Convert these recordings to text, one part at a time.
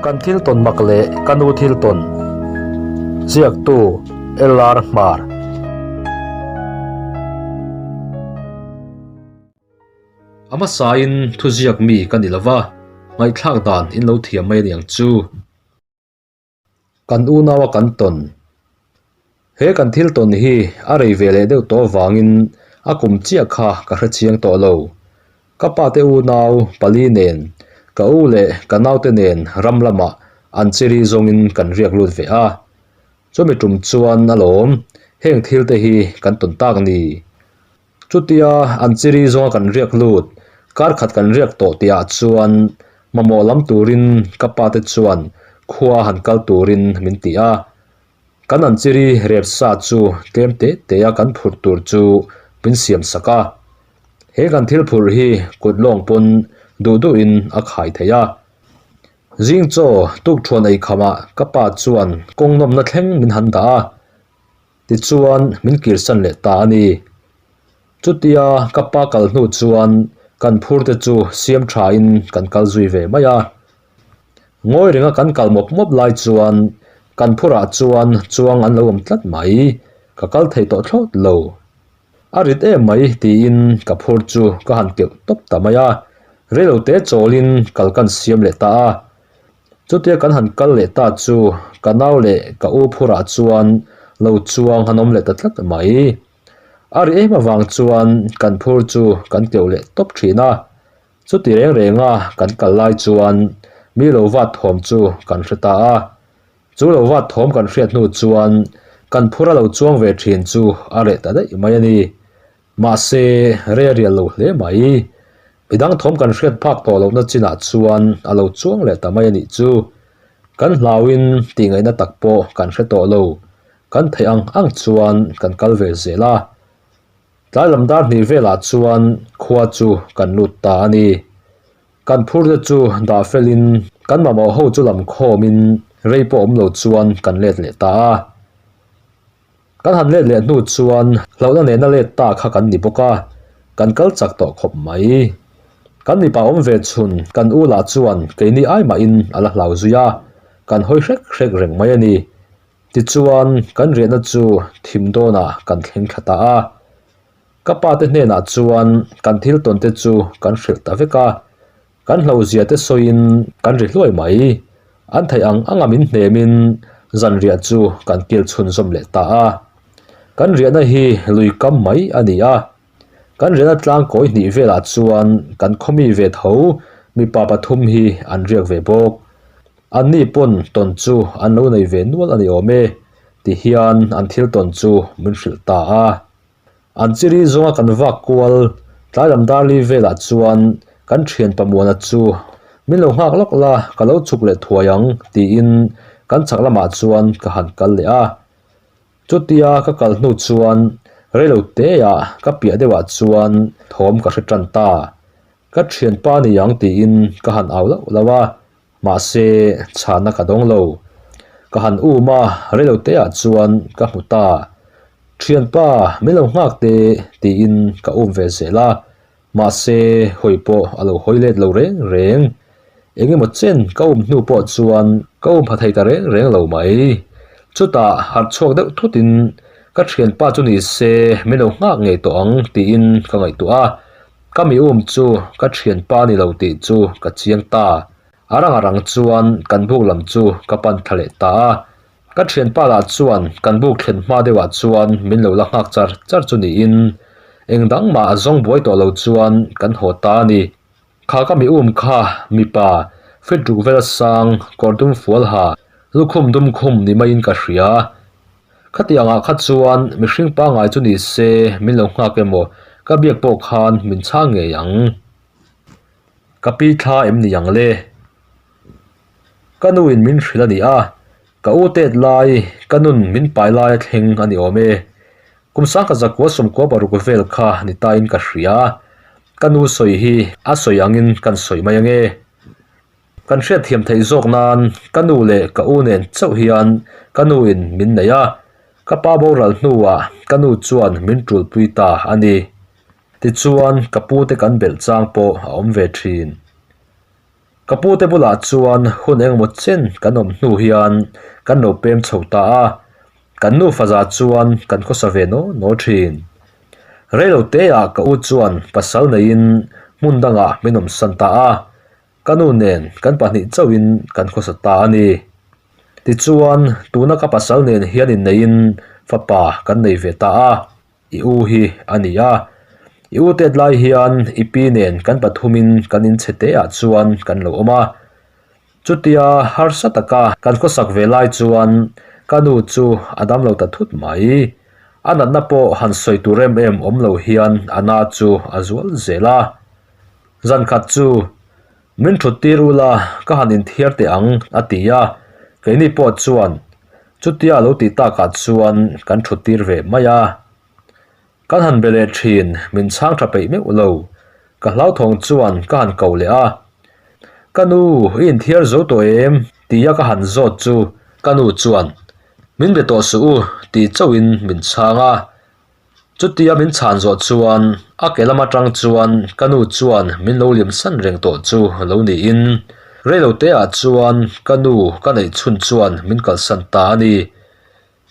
Kan thil tawn mak leh ka nu thil tawn ziaktu LR Hmar. A hmasain thuziak mi ka ni lova, ngaihthlak dan in lo thiam mai aniang chu. Kan unaua kan tawn. He kan thil tawn hi a rei ve leh deuh tawh avangin a kum chiah kha ka hre chiang tawh lo. Ka pate unau pali nen, ka u leh ka naute nen ram lamah an chiri zawngin kan riak lut ve a. Chumi tum chuan alawm heng thil te hi kan tawn tak ni. Chutia an chiri zawnga kan riak lut, kar khat kan riak tawh tihah chuan mamawh lam turin ka pa te chuan khua han kal turin min ti a. Kan an chiri rep sa chu tlem te te a kan phurh tur chu min siam sak a. He kan thil phurh hi kut lawng pawn duh duhin a khai thei a. Zing chaw tukthuan ei khamah ka pa chuan kawng nawmna thleng min han dah a. Tichuan, min kirsan leh ta a ni. Chutia ka pa kal hnu chuan kan phur te chu siam thain kan kal zui ve mai a. Ngawi renga kan kal mawp mawp lai chuan kan phurah chuan chuang an lo awm tlat mai, ka kal thei tawh thlawt lo. A rit em mai tiin ka phur chu ka han keuh tawp ta mai a, reilote chawlin kal kan siam leh ta a. Chutia kan han kal leh ta chu ka nau leh ka u phurah chuan lo chuang han awm leh ta tlat mai. A ri em avang chuan kan phur chu kan keuh leh tawp thin a. Chuti reng renga kan kal lai chuan mi lo vat thawm chu kan hre ta a. Chu lo vat thawm kan hriat hnu chuan kan phura lo chuang ve thin chu a reh ta daih mai a ni. Mahse, rei a rial lo hle mai. Midang thawm kan hriat phak tawh lohna chinah chuan a lo chuang leh ta mai a nih chu. Kan hlauin tih ngaihna tak pawh kan hre tawh lo. Kan theih ang ang chuan kan kal ve zel a. Tlai lam dar hnih velah chuan khua chu kan lut ta a ni. Kan phur te chu dah felin kan mamawh ho chu lam khawmin rei pawh awm lo chuan kan let leh ta a. Kan han let leh hnu chuan hlauhna nena let ta kha kan ni bawk a, kan kal chak tawh khawp mai. Kan mipa awm ve chhun kan u lah chuan keini ai mahin a la hlau zui a, kan hawi hrek hrek reng mai a ni. Tichuan kan riahna chu thim dawnah kan thleng thla ta a. Ka pa te hnenah chuan kan thil tawn te chu kan hrilh ta vek a, Kan hlauhzia te sawiin kan ri hluai mai. An theih ang anga min hnemin zanriah chu kan kil chhunzawm leh ta a. Kan riahna hi lui kam mai a ni a. Kan riahna tlang kawi hnih velah chuan kan khawmi ve tho mipa pathum hi an riak ve bawk. Anni pawn tawn chu an lo nei ve nual a ni awm e, ti hian an thil tawn chu min hrilh ta a. An chiri zawnga kan vak kual tlai lam darli velah chuan kan thian Pamuana chu min lo nghak lawk la, ka lo chhuk leh thuai ang tiin kan chhak lamah chuan ka han kal leh a. Chutia ka kal hnu chuan reilo teah ka piah deuhah chuan thawm ka hre tan ta. Ka thianpa ni ang tiin ka han au lauh lauh a, mahse chhana ka dawng lo. Ka han um a, reilo teah chuan ka hmu ta. Thianpa, min lo nghak teh tiin ka um ve zel a, mahse hawi pawh a lo hawi let lo reng reng. Eng emaw chen ka um hnu pawh chuan ka um pha thei ta reng reng lo mai. Chutah harh chhuak deuh thutin ka thianpa chu ni se min lo nghak ngei tawh ang tiin ka ngaihtuah a, ka mi um chu ka thianpa a ni lo tih chu ka chiang ta. A rang a rang chuan kan buk lam chu ka pan thla leh ta a. Ka thianpa lah chuan kan buk thlen hma deuhah chuan min lo la nghak char char chu niin eng dang mah a zawng buai tawh lo chuan kan haw ta a ni. Kha ka mi um kha mipa fit ruk vel sang kawr dum fual ha lukhum dum khum ni maiin ka hria. Khatiang ah kha chuan mihring pangngai chu ni se min lo nghak emaw ka biak pawh khan min chhang ngei ang. Ka pi thla em ni ang le? Ka nuin min hrilh a ni a, ka u tet lai ka nun min pai lai a thleng a ni awm e. Kum sangkhat zakua sawmkua paruk vel kha ni tain ka hria. Ka nu sawi hi a sawi angin kan sawi mai ange. Kan hriatthiam theih zawk nan ka nu leh ka u nen chauh hian ka nuin min nei a, ka pa boral hnuah ka nu chuan min tulpui ta a ni. Tichuan ka pute kan belh chang pawh a awm ve thin. Ka pute bulah chuan hun engemaw chen kan awm hnu hian kan lo pem chho ta a, kan nufa za chuan kan khawsa ve naw naw thin. Reilo teah ka u chuan pasal neiin hmun dangah min awmsan ta a, ka nu nen kan pahnih chauhin kan khawsa ta a ni. Tichuan, tuna ka pasal nen hian inneiin fapa kan nei ve ta a. I u hi a ni a, i u tet lai hian i pi nen kan pathumin kan inchhe te ah chuan kan lo awm a. Chutia harsa taka kan khawsak ve lai chuan ka nu chu a dam lo ta thut mai. A natna pawh han sawi tur em em awm lo hian a na chu a zual zel a. Zankhat chu Min thut tir ula ka han inthiar teh ang a ti a, keini pawh chuan chutia a lo tih takah chuan kan thut tir ve mai a. Kan han be leh thin min chhang tha peih meuh lo, ka hlauthawng chuan ka han ko leh a. Ka nu i inthiar zo tawh em? tia ka han zawt chu ka nu chuan min be tawh suh u tih chauhin min chhang a. Chutia min chhan zawh chuan a ke lam atang chuan ka nu chuan min lo liam san reng tawh chu lo niin reilo te ah chuan ka nu ka neih chhun chuan min kalsan ta a ni.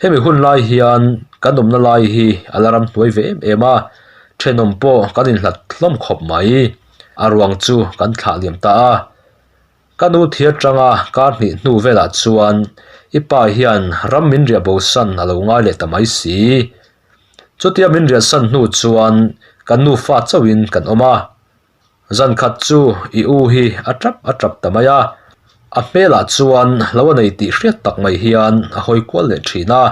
Hemi hun lai hian kan awmna lai hi a la ramhnuai ve em em a, thenawm pawh kan inhlat hlawm khawp mai. A ruang chu kan thlah liam ta a. Ka nu thi atanga kar hnih hnu velah chuan i pa hian ram min riah bo san a lo ngai leh ta mai si. Chutia min riah san hnu chuan kan nufa chauhin kan awm a. Zan khat chu i u hi a tap a tap ta mai a. A hmelah chuan lo a nei tih hriat tak mai hian a hawi kual leh thin a.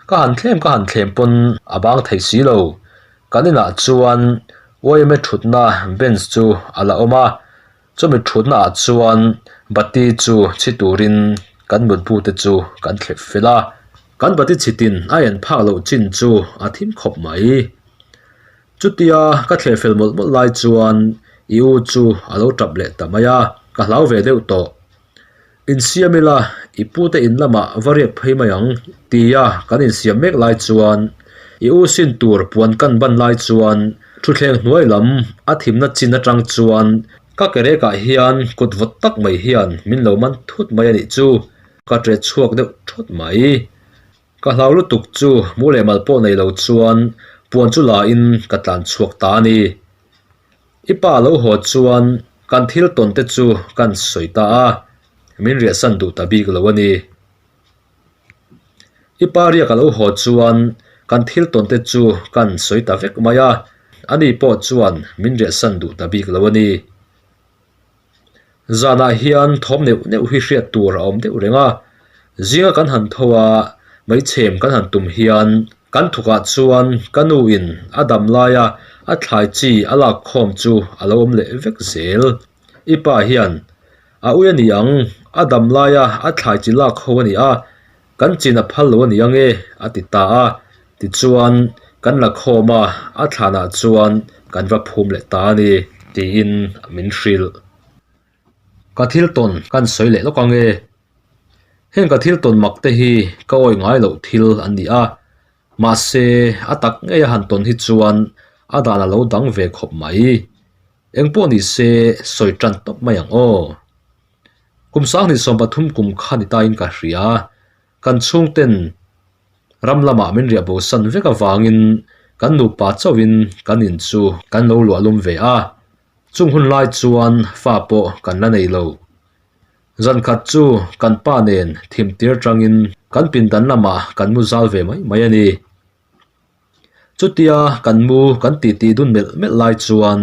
Ka han thlem ka han thlem pawn a bang thei si lo. Kan inah chuan yma thutna bench chu a la awm a. Chumi thutna ah chuan bati chu chhi turin kan mutbu te chu kan thlep fel a, kan bati chhitin a en phak loh chin chu a thim khawp mai. Chutia ka thleh fel mawlh mawlh lai chuan i u chu a lo tap leh ta mai a, ka hlau ve deuh tawh. Insiam ila i pute in lamah va riak phei mai ang tia kan insiam mek lai chuan i u sin tur puan kan ban lai chuan thutthleng hnuai lam a thimna chin atang chuan ka kerek ah hian kut vawt tak mai hian min lo man thut mai a nih chu ka ṭe chhuak deuh thawt mai. Ka hlau lutuk chu mu leh mal pawh nei lo chuan puan chu la in ka tlan chhuak ta a ni. I pa lo haw chuan kan thil tawn te chu kan sawi ta a, min riahsan duh ta bik lo a ni. I pa riak a lo haw chuan kan thil tawn te chu kan sawi ta vek mai a, ani pawh chuan min riahsan duh ta bik lo a ni. Zanah hian thawm neuh neuh hi hriat tur a awm deuh reng a, zinga kan han tho a, meichhem kan han tum hian kan thukah chuan ka nu in a dam laia a thlai chi a lak khawm chu a lo awm leh vek zel. I pa hian a ui a ni ang, a dam laia a thlai chi lak ho a ni a, Kan chin a phal lo a ni ang e, a ti ta a. Tichuan, kan la khawm a, a thlanah chuan kan va phum leh ta a ni, tiin min hrilh. Ka thil tawn kan sawi leh lawk ang e. Heng ka thil tawn mak te hi ka awi ngai loh thil an ni a, mahse a tak ngei a han tawn hi chuan a dan a lo dang ve khawp mai. Engpawh ni se sawi tan tawp mai ang aw. Kum sanghnih 13 kum kha ni tain ka hria. Kan chhungten ram lamah min riah bosan vek avangin kan nupa chauhin kan in chu kan lo luah lum ve a. Chung hun lai chuan fa pawh kan la nei lo. Zan khat chu kan pa nen thim tir tangin kan pindan lamah kan mu zal ve mai mai a ni. Chutia kan mu kan titi dun melh melh lai chuan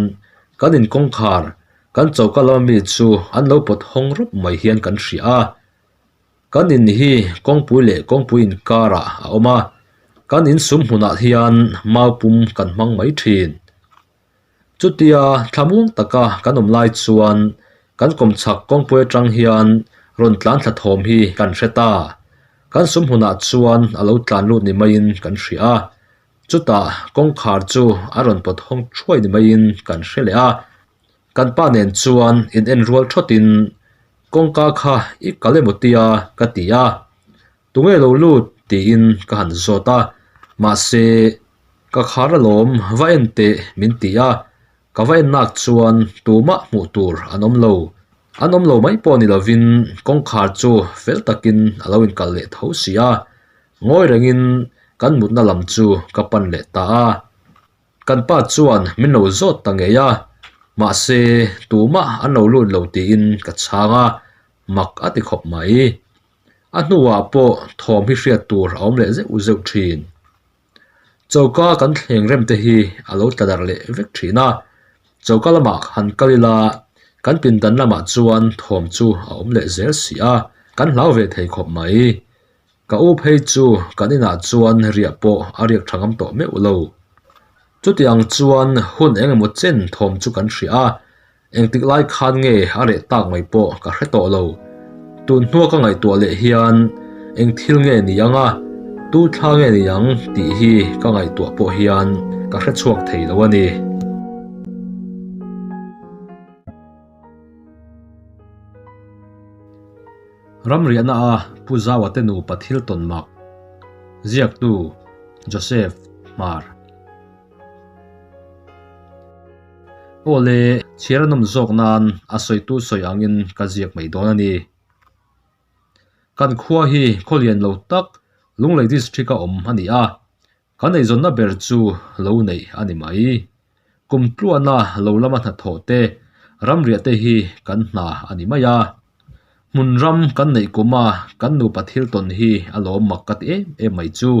kan inkawngkhar kan choka lama mi chu an lo pawt hawng rawp mai hian kan hria a. Kan in hi kawngpui leh kawngpui inkarah a awm a, kan insum hmunah hian mau pum kan hmang mai thin. Chutia thlamuang taka kan awm lai chuan kan kawmchhak kawngpui atang hian rawn tlan thla thawm hi kan hre ta. Kan sum hmunah chuan a lo tlan lut ni maiin kan hria a, chutah kawngkhar chu a rawn pawt hawng thuai ni maiin kan hre leh a. Kan pa nen chuan in en rual thawtin kawngka kha i kal emaw tia ka ti a. Tunge lo lut? tiin ka han zawt a, mahse ka khar alawm va en teh min ti a, ka va en nak chuan tumah hmuh tur an awm lo. An awm lo mai pawh ni lovin kawngkhar chu fel takin a lo inkalh leh tho si a, ngawi rengin kan mutna lam chu ka pan leh ta a. Kan pa chuan min lo zawt ta ngei a, mahse tumah an lo lut lo tiin ka chhang a, mak a ti khawp mai. A hnuah pawh thawm hi hriat tur a awm leh zeuh zeuh thin. Choka kan thleng rem te hi a lo tla darh leh vek thin a, choka lamah han kal ila kan pindan lamah chuan thawm chu a awm leh zel si a, kan hlau ve thei khawp mai. Ka u phei chu kan inah chuan riah pawh a riak tha ngam tawh meuh lo. Chuti ang chuan hun eng emaw chen thawm chu kan hria a, Engtik lai khan nge a reh tak mai pawh ka hre tawh lo. Tun hnua ka ngaihtuah leh hian eng thil nge ni ang a, tu thla nge ni ang tih hi ka ngaihtuah pawh hian ka hre chhuak thei lo a ni. Ramriahna a Pu Zaua te nupa thil tawn mak ziaktu Joseph Hmar. Aw le, chhiar a nawm zawk nan a sawitu sawi angin ka ziak mai dawn a ni. Kan khua hi khaw lian lo tak Lunglei District a awm a ni a, kan eizawnna ber chu lo neih a ni mai. Kum tluana lo lama hnathawh te, ramriah te hi kan hna a ni mai a. Hmun ram kan neih kuma kan nupa thil tawn hi a lawm mak ka ti em em mai chu.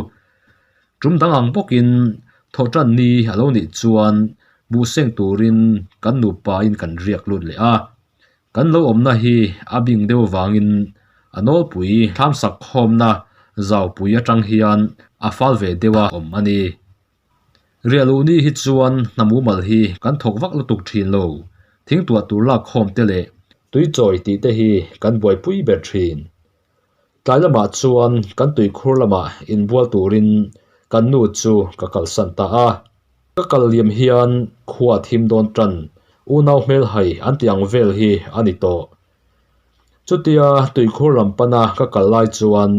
Tum dang ang bawkin thawhtan ni a lo nih chuan buh seng turin kan nupain kan riak lut leh a. Kan lo awmna hi a bing deuh vangin a nawlpui thlamsak khawmna zaupui atang hian a fal ve deuh a awm a ni. Riah luh ni hi chuan hna mumal hi kan thawk vak lutuk thin lo. Thingtuah tur lak khawm te leh tuichawi tih te hi kan buaipui ber thin. Tlai lamah chuan kan tuikhur lamah inbual turin kan nu chu ka kalsan ta a. Ka kal liam hian khua a thim dawn tan, unau hmelhai an tih ang vel hi a ni tawh. Chutia tuikhur lam pana ka kal lai chuan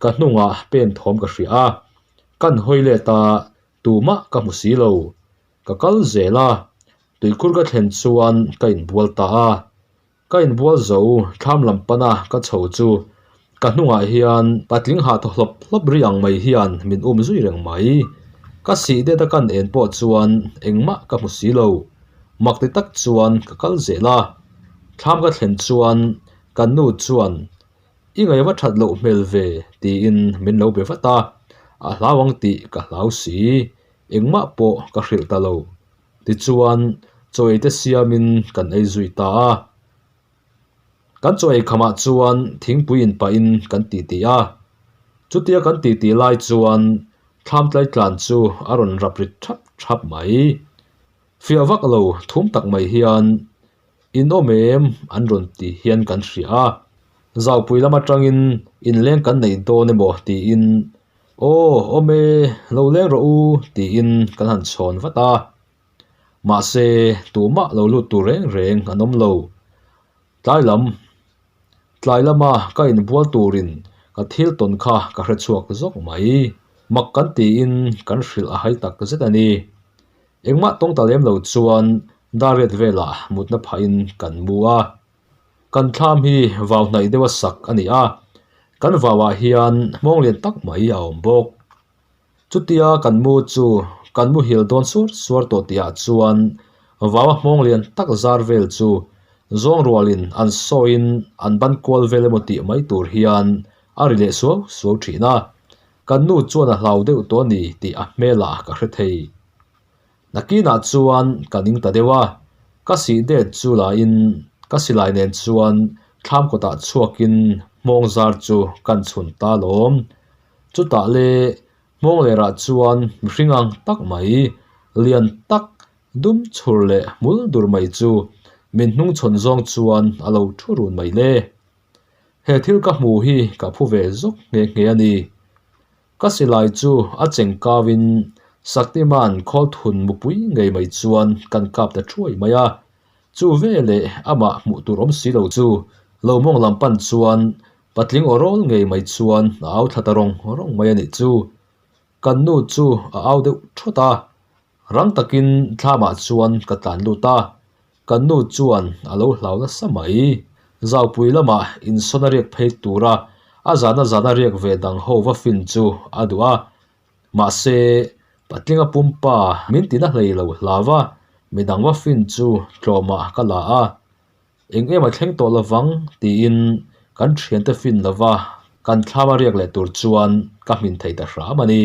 ka hnungah pen thawm ka hria a, kan hawi let a, tumah ka hmu si lo. Ka kal zel a, tuikhur ka thlen chuan ka inbual ta a. Ka inbual zo thlam lam pana ka chho chu ka hnungah hian patling hah thaw hlawp hlawp ri ang mai hian min um zui reng mai. Ka sih det a kan en pawh chuan engmah ka hmu si lo. Mak ti tak chuan ka kal zel a. Thlam ka thlen chuan kan nu chuan I ngaih va that loh hmel ve tiin min lo be vat a, a hlau ang tih ka hlau si. Engmah pawh ka hrilh ta lo. Tichuan, chaw ei te siamin kan ei zui ta a. Kan chaw ei khamah chuan thingpui inpahin kan titi a. Chutia kan titi lai chuan thlam tlaitlan chu a rawn rap rit thap thap mai. Fiah vak lo thum tak mai hian in awm em an rawn ti hian kan hria a. Zaupui lam atangin inleng kan nei dawn emaw tiin Aw, awm e, lo leng rawh u tiin kan han chhawn vat a. Mahse, tumah lo lut tur reng reng an awm lo. Tlai lam, tlai lama ka inbual turin ka thil tawn kha ka hre chhuak zawk mai. Mak kan tiin kan hrilh a hai tak zet a ni. Engmah tawng ta lem lo chuan dariat velah mutna phahin kan mu a. Kan thlam hi vau hnaih deuha sak a ni a, kan vauah hian hmawng lian tak mai a awm bawk. Chutia kan mu chu kan muhil dawn suar suar tawh tihah chuan vaua hmawng lian tak zar vel chu zawng rualin an sawiin an ban kual vel emaw tih mai tur hian a ri leh suau suau thin a, kan nu chuan a hlau deuh tawh a ni tih a hmelah ka hre thei. Nakinah chuan ka ning ta deuh a, ka sih det chu lahin ka silai nen chuan thlam kawtah chhuakin hmawng zar chu kan chhun ta lawm. Chutah le hmawng lerah chuan mihring ang tak mai, lian tak, dum chhur leh hmul dur mai chu min hnungchhawn zawng chuan a lo thu run mai le. He thil ka hmu hi ka phu ve zawk nghe nghe a ni. Ka silai chu a cheng kauin Saktiman khawl thun mupui ngei mai chuan kan kap ta thuai mai a. Chu veleh amah hmuh tur awm si lo chu lo mawng lam pan chuan patling aw rawl ngei mai chuan a au thla ta rawng rawng mai a nih chu. Kan nu chu a au deuh thawt a, rang takin thlamah chuan ka tlan lut a, kan nu chuan a lo hlau nasa mai. Zaupui lamah insawn a riak phei tura a zana zana riak ve dang ho va fin chu a duh a. Mahse, patlinga pumpa min tina hlei lo hlau a, midang va fin chu tlawmah ka la a. Eng em a thleng tawh lovang tiin kan thiante fin lova kan thlam a riak leh tur chuan ka hmin thei ta hram a ni.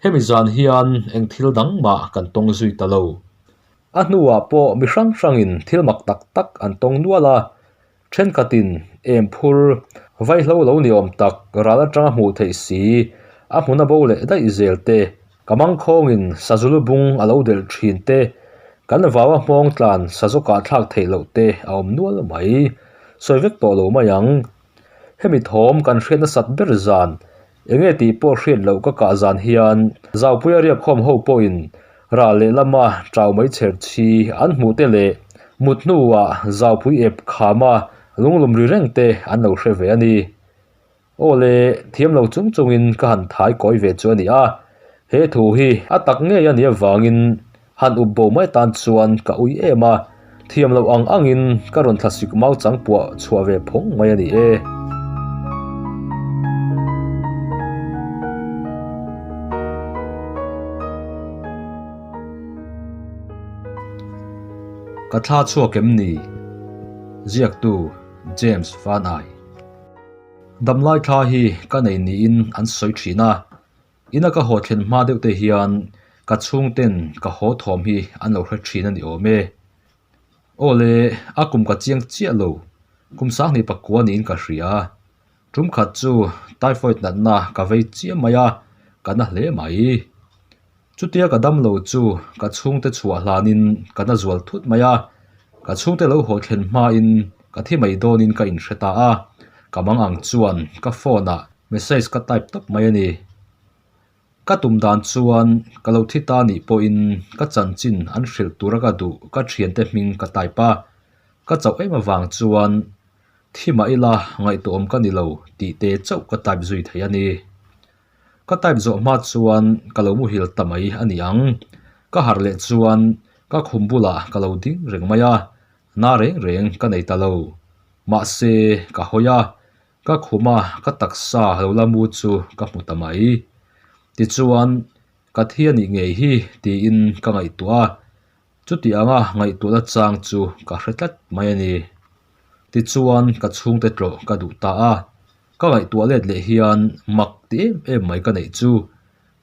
Hemi zan hian eng thil dang mah kan tawng zui ta lo. A hnuah pawh mi hrang hrangin thil mak tak tak an tawng nual a, thenkhatin em phur vaihlo lo ni awm tak ral atanga hmuh theih si a hmuna bo leh daih zel te, ka mangkhawngin sazulu bung a lo delh thin te, kan vaua hmawng tlan sazu kah thlak theih loh te a awm nual mai. Sawi vek tawh lo mai ang. Hemi thawm kan hriat nasat ber zan Enge tih pawh hriat loh ka kah zan hian Zaupuia riakkhawm ho pawhin ral lehlama chau mai chher chi an hmuh te leh mut hnuah Zaupui ep khama lunglum ri reng te an lo hre ve a ni. Aw le, thiam lo chung chungin ka han thai kawi ve chu a ni a, he thu hi a tak ngei a nih avangin han up bo mai tan chuan ka ui em a, thiam loh ang angin ka rawn thlasik mau chang puah chhuah ve phawng mai a ni e. Ka thla chhuak em ni? Ziaktu, James Van Ai. Damlai thla hi ka nei niin an sawi thin a. Ina ka haw thlen hma deuh te hian ka chhungten ka haw thawm hi an lo hre thin a ni awm e. Aw le, a kum ka chiang chiah lo, kum sanghnih pakua niin ka hria. Tum khat chu typhoid natna ka vei chiam mai a, ka na hle mai. Chutia ka dam lo chu ka chhungte chhuah hlanin ka na zual thut mai a, ka chhungte lo haw thlen hmain ka thi mai dawnin ka inhre ta a, ka mang ang chuan ka phone ah Message ka type tawp mai a ni. Ka tum dan chuan ka lo thi ta nih pawhin ka chanchin an hrilh tura ka duh ka thiante hming ka type a. Ka chauh em avang chuan thi mah ila ngaihtuahawm ka ni lo tih te chauh ka type zui thei a ni. Ka type zawh hma chuan ka lo muhil ta mai a ni ang. Ka harh leh chuan ka khum bulah ka lo ding reng mai a, na reng reng ka nei ta lo. Mahse ka hawi a, Ka khuma ka taksa lo la mu chu ka hmu ta mai. Tichuan, ka thi a nih ngei hi tiin ka ngaihtuah a, chuti anga ngaihtuahna chang chu ka hre tlat mai a ni. Tichuan, ka chhungte tlawh ka duh ta a, ka ngaihtuah let leh hian mak ti em em mai ka neih chu.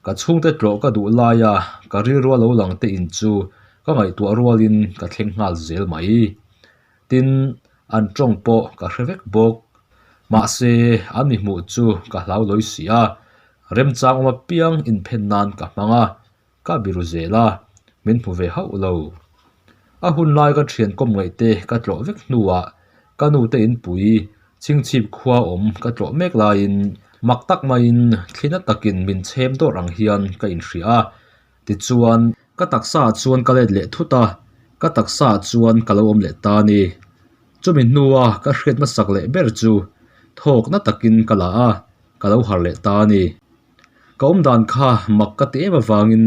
Ka chhungte tlawh ka duh laia ka rilrua lo lang te in chu ka ngaihtuah rualin ka thleng nghal zel mai. Tin, an tawng pawh ka hre vek bawk. Mahse, an mi hmuh chu ka hlau lawi si a, remchang awm apiang inphen nan ka hmang a, ka biru zel a, min hmu ve hauh lo. A hun lai ka thian kawm ngaihte ka tlawh vek hnuah ka nute inpui chhingchhip khua awm ka tlawh mek laiin mak tak maiin thlina takin min chhem dawr ang hian ka inhria a, Tichuan, ka taksa ah chuan ka let leh thut a, ka taksa ah chuan ka lo awm leh ta a ni. Chumi hnua ka hriat hmasak leh ber chu thawkna takin ka la a, ka lo harh leh ta a ni. Ka awm dan kha mak ka ti em avangin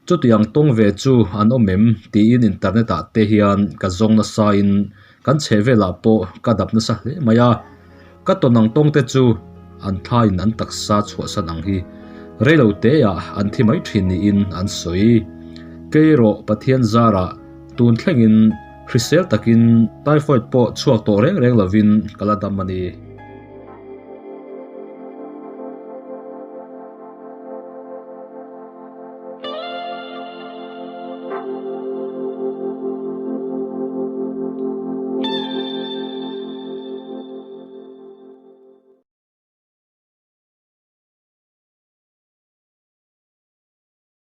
chutiang tawng ve chu an awm em tiin internet ah te hian ka zawng nasa in kan chhehvelah pawh ka dap nasa hle mai a. Ka tawn ang tawng te chu an thlaiin an taksa chhuahsan ang hi reilo teah an thi mai thin niin an sawi. Kei erawh Pathian zarah tun thlengin hrisel takin typhoid pawh chhuak tawh reng reng lovin ka la dam a ni.